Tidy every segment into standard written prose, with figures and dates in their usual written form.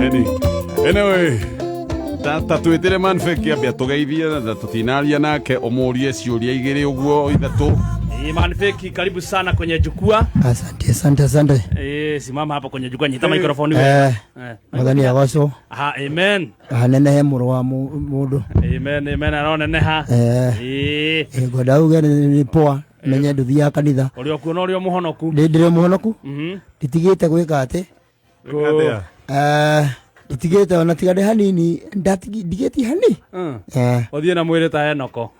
Anyway, ta twĩtĩre manfeki ambia tũgeithie na tũtinaria nake ũmũrie ciũria igĩrĩ ũguo ithatũ. Manfeki, karibu sana kwenye jukwaa. Asante, asante, asante. Simama hapo kwenye jukwaa, nyita microphone wewe. Mwathani agocwo. Aha, amen. Anenehe mũrũ wa mũndũ. Amen, amen, aroneneha. Ngwenda uge nĩ poa menye ndũthiaga kanitha. Ũrĩa ũkuona ũrĩa mũhonoku. Ndĩrĩ mũhonoku. Nditigĩte gwĩka atĩ. Atĩa? Nditigĩte ona tiga ndĩ hanini ndigĩtie hani. Ũthiĩ na mwĩrĩ ta Enoko.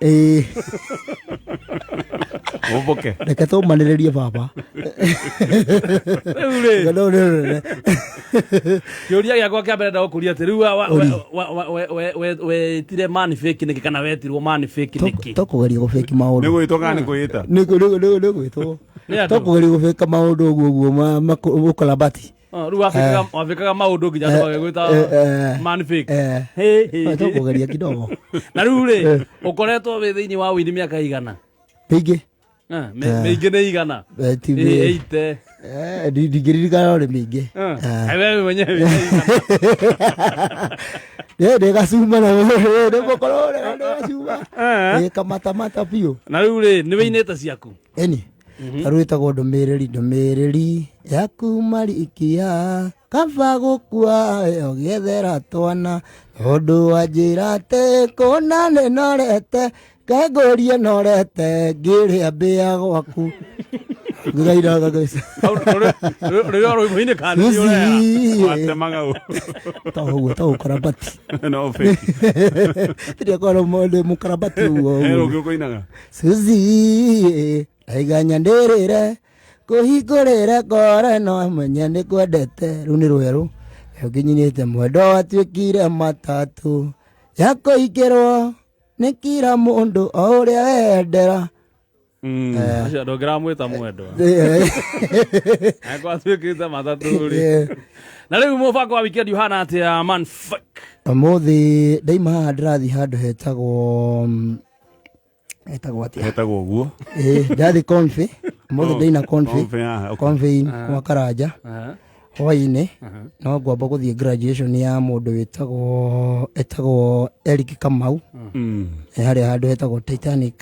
Ũmbũke. Reke tũmanĩrĩrie baba. Rĩu rĩ, Reke tũmanĩrĩrie. Kĩũria gĩakwa kĩa mbere ndagũkũria atĩ rĩu wetire man fake nĩkĩ kana wetirwo man fake nĩkĩ? Tũkũgeria gũbĩki maũndũ. Nĩ gwĩtwo kana nĩ kwĩĩta? Nĩ gwĩtwo. Nĩ andũ. Tũkũgeria gũbĩka maũndũ ũguo ũguo ũkarabati. Oh, rĩu wabĩkaga maũndũ nginya andũ magĩgwĩta man fake. Hĩ, hĩ, hĩ. Tũkũgeria kidogo. Na rĩu rĩ, ũkoretwo wĩ thĩinĩ wa ũini mĩaka igana? Mĩingĩ. Mĩingĩ nĩ igana? Ti Ĩite. Ndingĩririkana no nĩ mĩingĩ. Wewe mwenyewe wĩ igana? Ndĩ gacuma na ndĩ mũkorwo ndĩ gacuma. Ndĩ kamatamata biũ. Na rĩu rĩ, nĩ wĩinĩte ciaku? Ĩni. Ta rĩu ĩtagwo ndũmĩrĩri, ndũmĩrĩri yaku marikia kaba gũkua ũgĩethera twana tondũ wanjĩra atĩ kũna nĩ norete kengũrie norete ngĩrĩa mbĩa gwaku. Ngĩgairaga gaica. Hau, rũrĩa rũimũ-inĩ kana nĩ ũreha? Watemaga ũ. To ũguo to ũkarabati. No fake. Rĩrĩa korwo ndĩ mũkarabati ũguo. He rũngĩ ũkũinaga? Suzy, ndaiganya ndĩrĩre kũhingũrĩre ngore no menye nĩ kwendete. Rĩu nĩ rwerũ ũngĩnyinĩte mwendo watuĩkire matatũ ya kũingĩrwo nĩ kira mũndũ o ũrĩa wendera. Acio ndũngĩramwĩta mwendwa. Angĩkorwo atuĩkĩte matatũ rĩ. Na rĩu mũbango wa weekend ũhana atĩa, man fake? Ũmũthĩ ndaima haha ndĩrathiĩ handũ hetagwo etagwo atĩa? Hetagwo ũguo. Ndathiĩ Confi ũmũthĩ, ndaina Confi. Confi, ah, okay. Confi kwa Karanja. Hwainĩ no ngwamba gũthiĩ graduation ya mũndũ wĩtagwo etagwo Eric Kamau. Harĩa handũ hetagwo Titanic.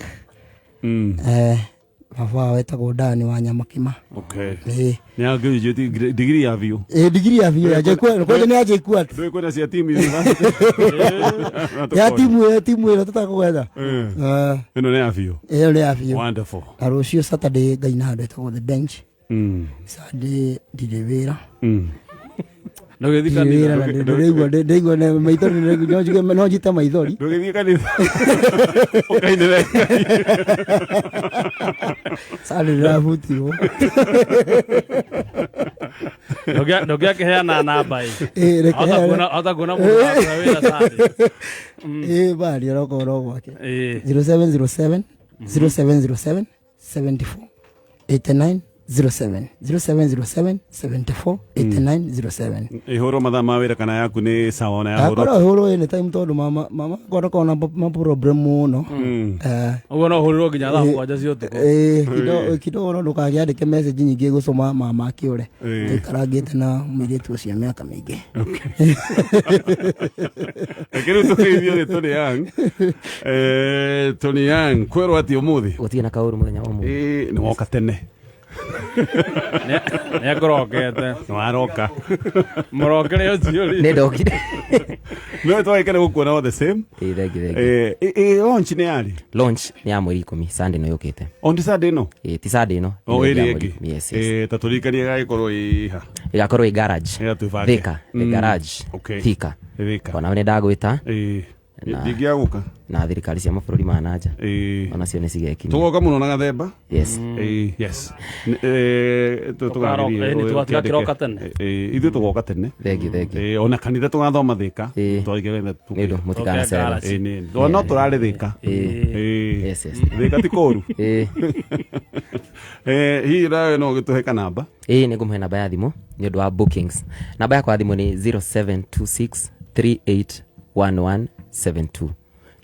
Baba wao etagwo Dani wa Nyamakima. Nĩ graduate degree ya biũ. Digiri ya biũ ya JKUAT, kwanja nĩ ya JKUAT. Ndũĩ kwĩna cia team university. Ya timu ĩyo, timu ĩyo tũtakũgetha. Ĩno nĩ ya biũ. Ĩyo nĩ ya biũ. Wonderful. Na rũciũ Saturday ngaina handũ hetagwo The Bench. Sunday ndirĩ wĩra. Ndũgĩthiĩ Ndirĩ kanitha? wĩra na ndĩraigua ndĩraigua na maithori no njuge no njite maithori. Ndũgĩthiĩ kanitha. Ũkainĩre Ngai. Sunday ndĩrabutirwo. Ndũngĩakĩheana namba ĩ? Reke Hota heane. Hota kuona mũndũ wakũhe wĩra Sunday. Bari aroka oro gwake. 0707 0707 74 89 07, 0707 74 89 07. Ĩhũrwo mathaa ma wĩra kana yaku nĩ sawa ona yahũrwo? Akorwo hũrwo any time tondũ mama akwa na ma problem mũno. Ũguo no ũhũrĩrwo nginya thaa 7 cia ũtukũ. Kidogo no ndũkagĩandĩke message nyingĩ gũcoma mama akĩũre. Tũikarangĩte na mũirĩtu ũcio mĩaka mĩingĩ. Reke rĩu tũgeithio nĩ Tony Young. Tony Young, kwĩrwo atĩ ũmũthĩ? Gũtirĩ na kaũru mũthenya wa ũmũthĩ. Nĩ woka tene. Nĩ akũrokete. Nĩ waroka. Mũrokere ũcio rĩ. Nĩ ndokire. No twagĩkena gũkuona all the same. Thank you, thank you. Launch nĩ yarĩ? Launch nĩ ya mweri 10, Sunday ĩno yũkĩte. O nĩ Sunday ĩno? Ti Sunday ĩno. O Ĩno ĩrĩa ya mweri ĩngĩ. 10. Yes. Ta tũririkanie gagĩkorwo ĩ ha? Ĩgakorwo ĩ garage. Ĩga twĩbange. Thika, the garage. Thika. Thika. Onawe nĩ ndagwĩta. Ndingĩaga gũka. Na thirikari cia mabũrũri ma nanja onacio nĩ cigekinyia. Tũgoka mũno na gathemba. Yes. Yes. Tũkaroka, nĩ tũgakĩroka tene. Ithuĩ tũgoka tene. Thank you, thank you. Ona kanitha tũgathoma Thika. Twarĩkia kanitha. Nĩ ũndũ mũtikanacererwo. Garage. No tũrarĩ Thika. Yes. Thika ti kũru. Hihi nawe no ũgĩtũhe kanamba? Ĩĩ, nĩ ngũmũhe namba ya thimũ nĩ ũndũ wa bookings. Namba yakwa ya thimũ nĩ 0726 381172.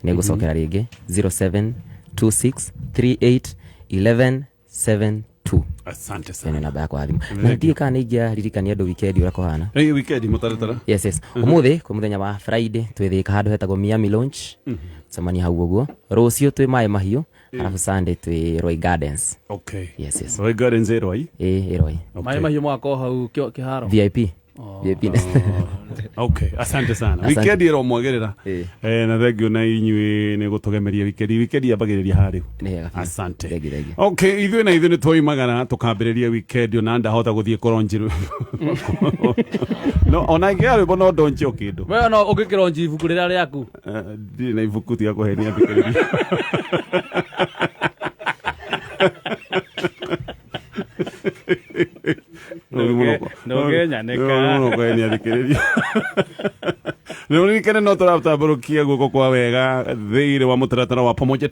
Nĩ ngũcokera rĩngĩ, 0726 38 1172. 2. Asante Ĩyo nĩ sana. namba yakwa ya thimũ, na ndiũĩ kana nĩ ingĩaririkania andũ weekend ũrĩa kũhana. Hey, weekend mũtaratara. Yes, ũmũthĩ kwĩ mũthenya wa Friday twĩ Thĩka handũ hetagwo Miami Launch, cemania hau ũguo. Rũciũ twĩ Maĩ Mahiũ, arabu Sunday twĩ Roy Gardens. Yes. Roy Gardens ĩrwai. Ĩ Roy. Maĩ Mahiũ magakorwo hau kĩharo. VIP, VIP. Okay, asante sana. Asante. Weekend ĩromwagĩrĩra. Ĩ. Na thengio na inyuĩ nĩ gũtũgemeria weekend. Weekend yambagĩrĩria harĩ. Nĩ hega biũ. Asante. Thengiũ, thengiũ. Okay, ithuĩ na ithuĩ nĩ twoimagara tũkambĩrĩria weekend, ona ndahota gũthiĩ kũronji no ona ingĩaga rwĩmbo no ndonji o kĩndũ. We no ũngĩkĩronji ibuku rĩrĩa rĩaku. Ndirĩ na ibuku, tiga kũhenia thikĩrĩria. Ndũngĩnyanĩka. Mũno kũhenia thikĩrĩria. Nĩ ũririkane no tũratambũrũkia guoko kwa wega thĩinĩ wa mũtaratara wa pamoja.